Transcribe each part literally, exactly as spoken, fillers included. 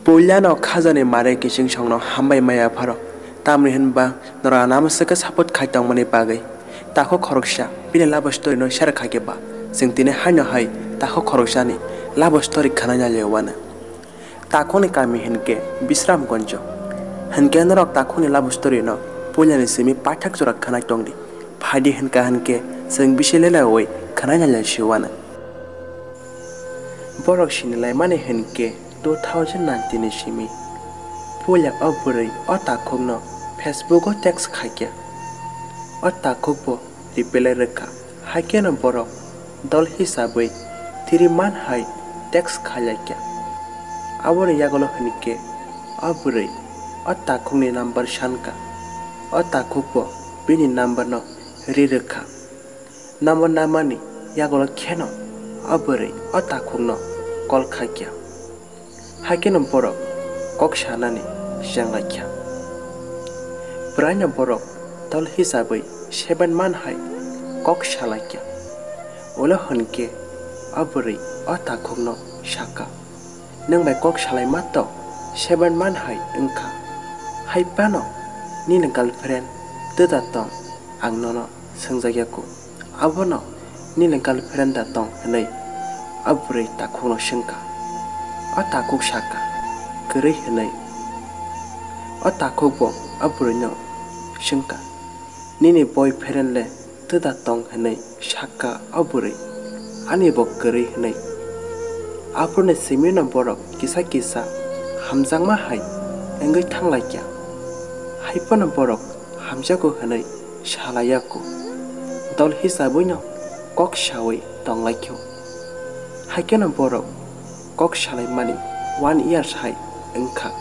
Puilano khajani mare kiching songno hambai maya pharo, tamni hwnba norok anama swkhe support khai tongmani bagwi. Takhuk khoroksa bini love story no share khaikhe ba, chwng tini haino hai takhuk khoroksani love story khwnaina lewano. Takhukni kami hwnkhe Bisramganjo. Hwnkhe norok takhukni love story no puilani simi paithak jora khwnai tongdi. Phaidi hwnka hwnkhe chwng bisi lelawi khwnaina lesiwano. Borok sinilaimani hwnkhe two thousand nineteen ni simi. Puila o bwrwi o takhukno Facebook o text khaikha. O takhukbo reply rwkha. Haikheno borok dol hisabwi tiri man hai text khailaikha. Aboni yagulo hwnkhe o bwrwi o takhukni number sankha. O takhukbo bini number no ri rwkha. Number namani yagulo kheno o bwrwi o takhukno call khaikha. Haikheno borok kok sanani chenglaikha. Bwraino borok dol hisabwi seven man hai kok salaikha. Ulo hwnkhe o bwrwi o takhukno sakha, "Nwng bai kok salaima to seven man hai wngkha. Hai phano nini girlfriend twda tong, ang nono swngjak yaku. Abono nini girlfriend da tong?" hwnwi a bwrwi takhukno swngkha. A takhuk sakha, "Kwrwi," hwnwi. A takhukbo a bwrwino swngkha, "Nini boyfriend le twda tong?" hwnwi sakha a bwrwi. "Ani bo kwrwi," hwnwi. Aphuruni simino borok kisa kisa hamjakma hai wngwi thanglaikha. Haiphano borok hamjago hwnwi salaiyaku. Dol hisabwino kok sawi tonglaikho. Haikheno borok kok salaimani one years hai wngkha.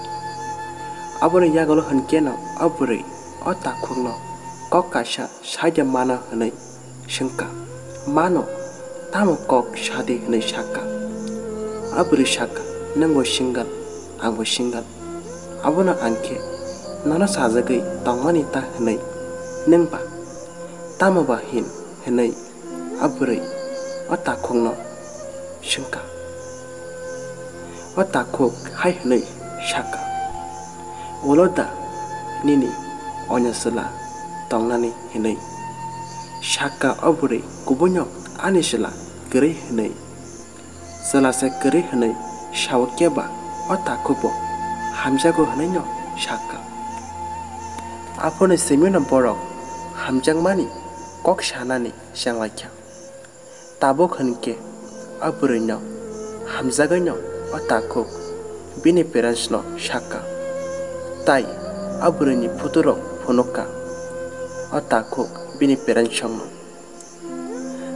Aboni yagulo hwnkheno a bwrwi o takhukno kok kaisa saida mano hwnwi swngkha. "Mano, tamo kok sadi?" hwnwi sakha. A bwrwi sakha, "Nwngbo single, angbo single. Abono ang khe nono sajagwi tongmani ta hwnwi, nwng ba tamo ba hin?" hwnwi a bwrwi o takhukno swngkha. O takhuk hai hwnwi sakha, "Ulo da nini onya chwla tongnani?" hwnwi sakha o bwrwi kubuino, "Ani chwla kwrwi," hwnwi. Chwla se kwrwi hwnwi sao khe ba o takhukbo hamjago hwnwino sakha. Aphuruni simino borok hamjakmani kok sanani chenglaikha. Tabuk hwnkhe a bwrwino hamjagwino o takhuk bini parents no sakha, tai a bwrwini photo rok phunukha o takhuk bini parents rokno.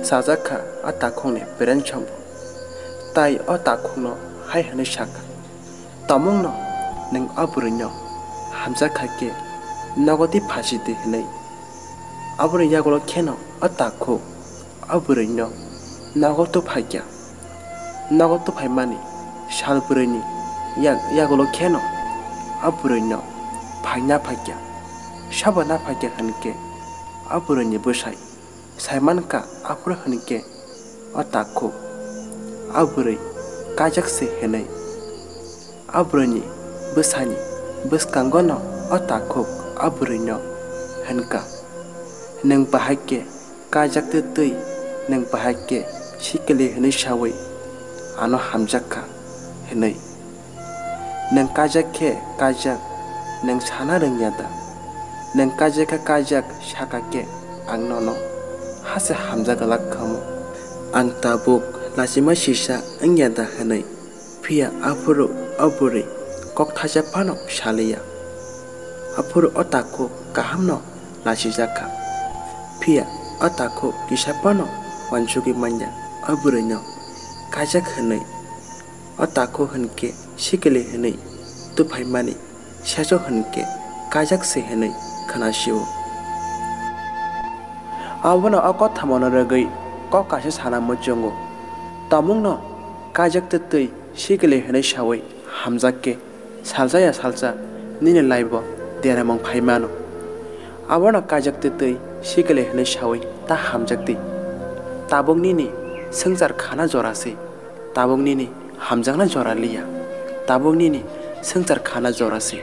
Sajak kha a takhukni parents rokbo, tai o takhukno hai hwnwi sakha, "Tamungno nwng a bwrwino hamjak kha khe nogo twi phasi di," hwnwi. Aboni yagulo kheno o takhuk a bwrwino nogo tubphaikha. Nogo tubphaimani sal bwrwini ya-, yagulo kheno a bwrwino phaina phaikha. Sabo na phaikha hwnkhe a bwrwini bwsai. Saimankha aphuru hwnkhe o takhuk a bwrwi kaijak se hwnwi. A bwrwini bwsani bwskangono o takhuk a bwrwino hwnkha, "Nwng bahai khe kaijak twi twi, nwng bahai khe sikili hwnwi saui ano hamjak kha," hwnwi. "Nwng kaijak khe kaijak, nwng sana rwngya da? Nwng kaijak khe kaijak saka khe ang nono hase hamjak glak khamu? Ang tabuk lachima sisa wngya da?" hwnwi. Phiya aphuru o bwrwi kok thaisa phano saliya. Aphuru o takhuk kahamno lachijak kha. Phiya o takhuk kisa phano uansugwi manya o bwrwino kaijak hwnwi. O takhuk hwnkhe sikili hwnwi tubphaimani seso hwnkhe kaijak se hwnwi khwnasio. Abono o kothamono rwgwi kok kaisa sana muchungo. Tamungno kaijak twi twi sikili hwnwi saui hamjak khe, salsa ya salsa nini life-o deramung phai mano. Abono kaijak twi twi sikili hwnwi saui ta hamjak di. Tabuk nini swngchar khana jora se. Tabuk nini hamjakna jora liya. Tabuk nini swngchar khana jora se.